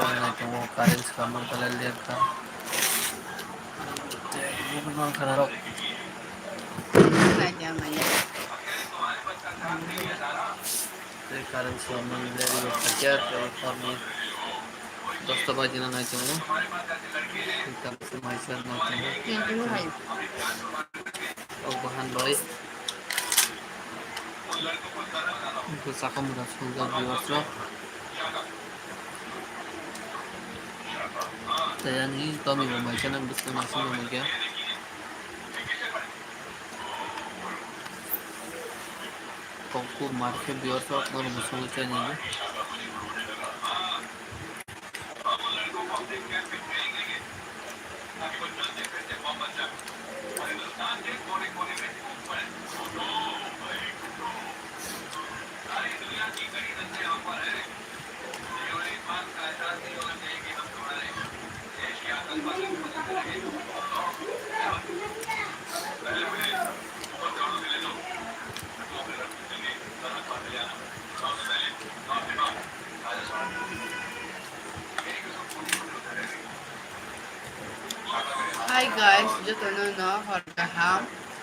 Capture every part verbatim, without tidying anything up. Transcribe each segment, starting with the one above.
Nai tongo, current swkang man kha, ler kha. Tei mobile man kha narok. Tei current swkang man ler kha, tei horni dosta baji na nai tongo. Tei tamsa mai sa nai tongo. Thank you, hai. O bahan bai. Bwsakha mura swngjak viewers rok. Tei ani tomi bo mai kheno bwswk naising bo nukya. Kok kuk mar khe viewers rok norok bo songwi chainai. Hi guys, jotono no hor kaham,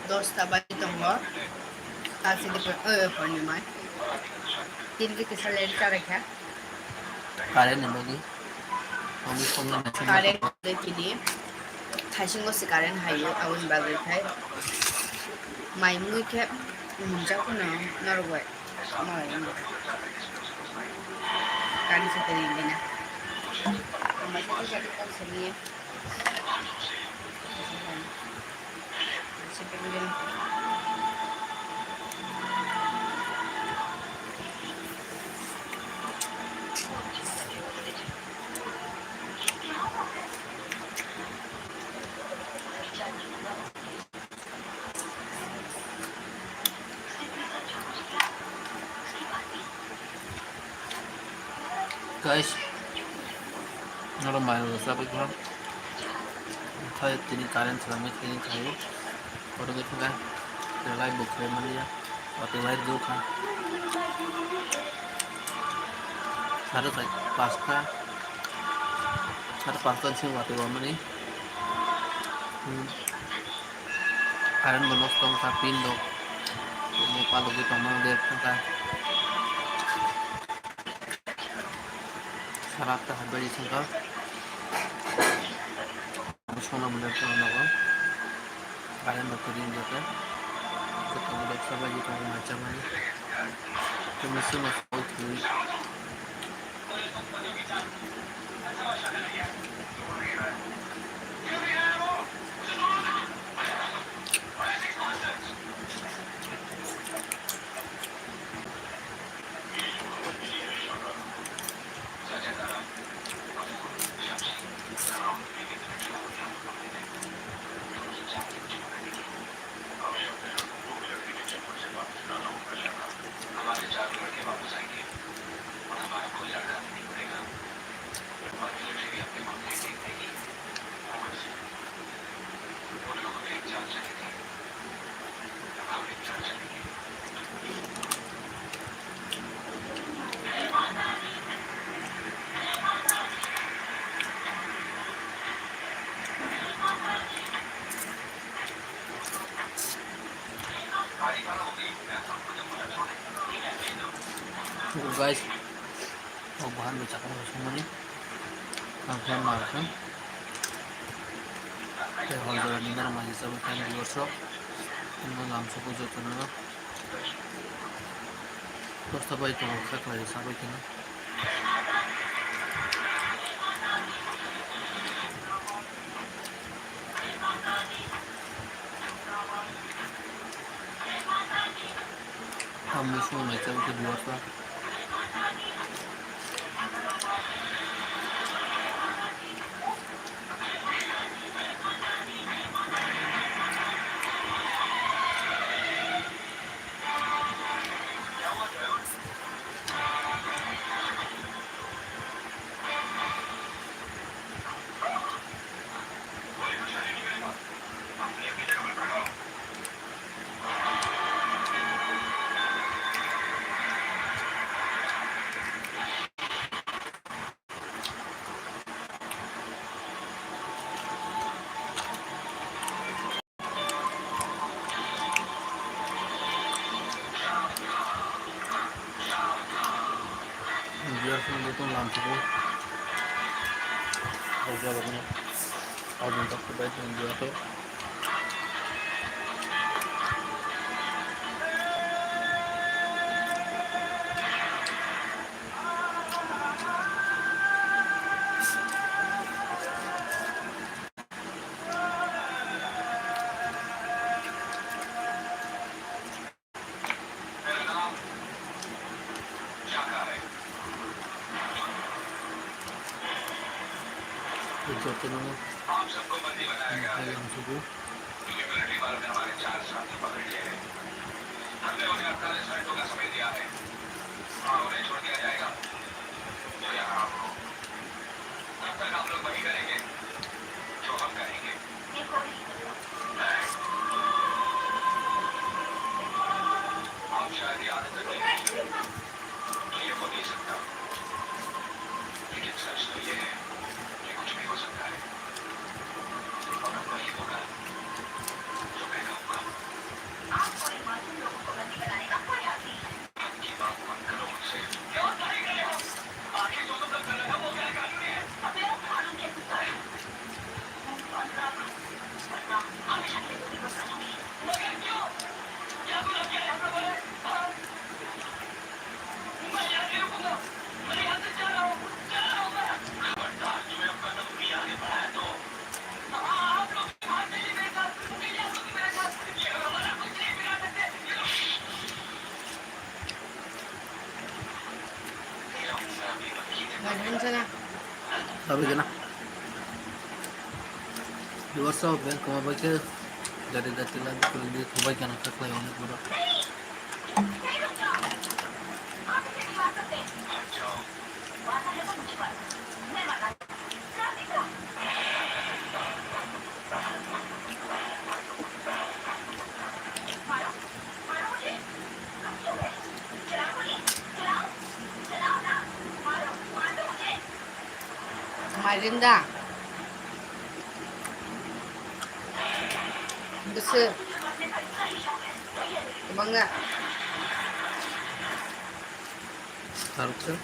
dosta bai tongo. Asidi pe, eh, horni mai. Tin ke kisa len chara kha. Current ni bagwi. Current de tini. Thaisingo se current hayo, aboni bagwi khai. Mai mui khe, mungsa kuno norok bai. Kani sa teri bina. Amai sa teri kani sa teri. Guys, norok mai rok chabai kha. Thai tini current swlamwi tini khaio. Kotor khe thangkha. Light bo khwlai manya. Watwi light do kha. Sare sai pasta. Sare pasta ni simi watwi wamani. Hmm. Current bo nosto wngkha, pin rok palogwi tongmani ler wngkha. Sara atta hai baji thangkha. Sona mwnwi phano nogo. Current bo kwrwi wngkha. Kwtal bo doksa baji tongo mai chamani. Tei machine no soi thwi. Guys, o bahan bai chakra songmani. Ang khe mar khe. Tei hor jora ni nang mai jesa bo khe viewers rok. Ang lamsa ko joto no. Dosta bai tongo kha khlai sabai kheno. Tamni swnamnai chabwi khe viewers ba. Lamsiko. Lamsiko. तब तक आप लोग वही करेंगे जो हम करेंगे। आप शायद ये आदत रखेंगे, ये हो नहीं सकता, लेकिन सच तो ये है कि कुछ भी हो सकता है। और अब वही होगा जो मैं कहूँगा। आप और इन मासूम लोगों को बंदी बनाने का कोई हक नहीं है। Sabi ka na. Di what's up, ben, kuma bai ke. Dari dati lagi, kalau di kubai kana kaklai, onek bura. Mairinda. Bese. Bangga. Taruksa.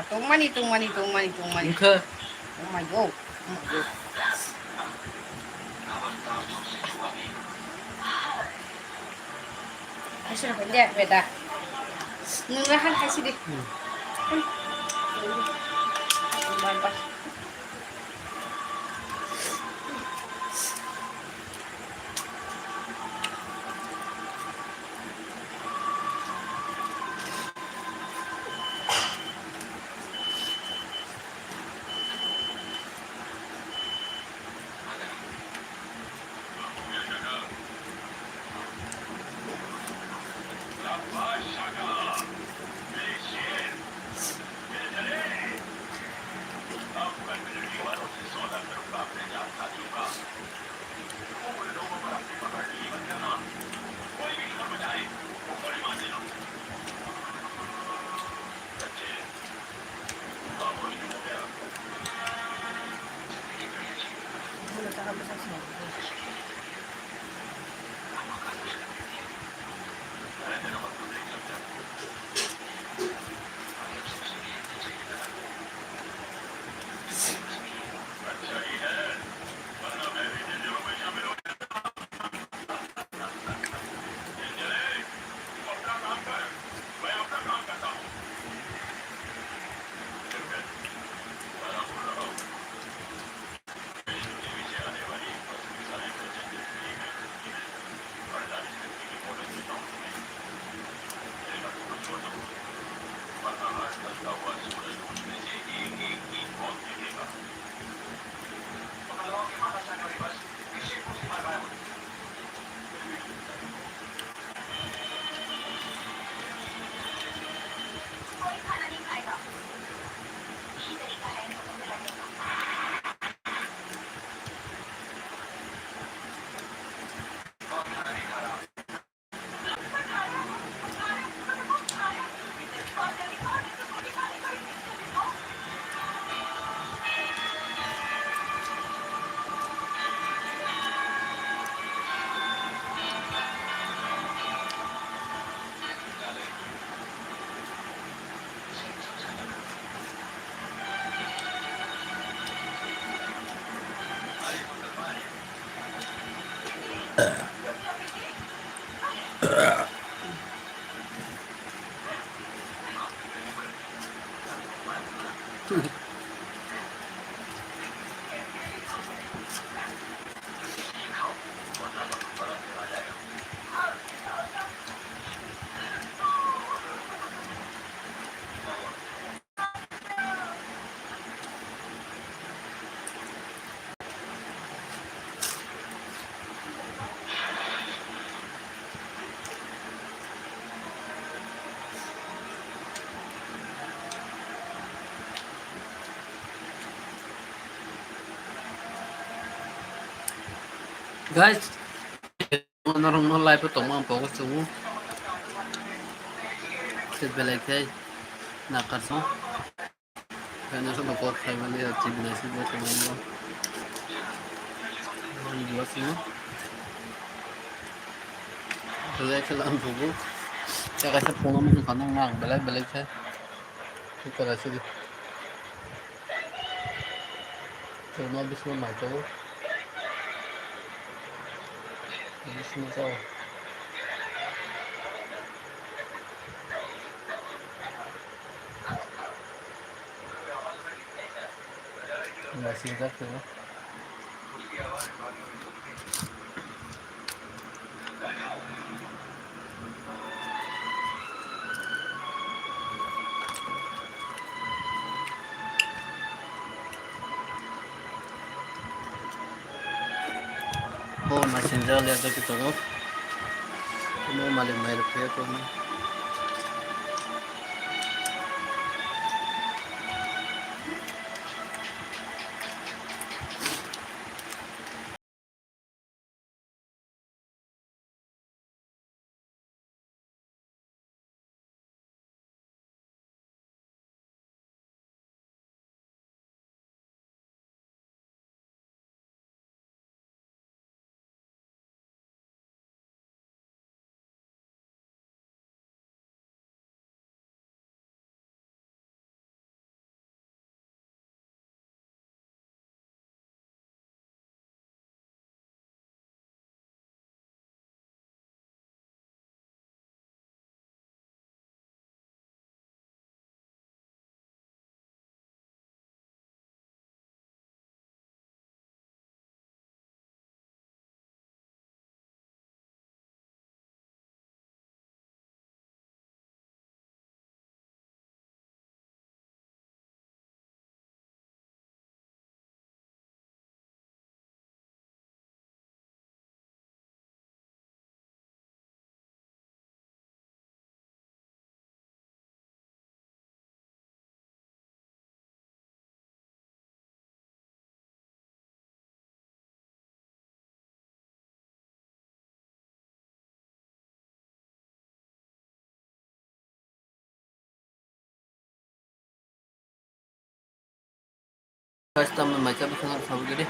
Tungmani, tungmani, tungmani, tungmani. Wngkha. Oh my God. Oh my God. Haisi rok de, beda. Nwng rahan haisi di. Hmm. Bye bye. Guys, norok no live o tongma ang pogo chungo. Se belai khe nakar song. Khe no sobo kok khai mani ya, chini nai se bo khai mani. Ang dua sino. Belai khe lam pogo. Khe kaisa phone mo phano nang belai belai khe. Khe kaisa. Chwngno bisingtwi mai tongo. Bisingtwi chao. Mai swijak tongo. Bo messenger le jagwi tongo. Omo malik mai rok khe tongo. Guys, tamni mai cha bwskango sabu gede.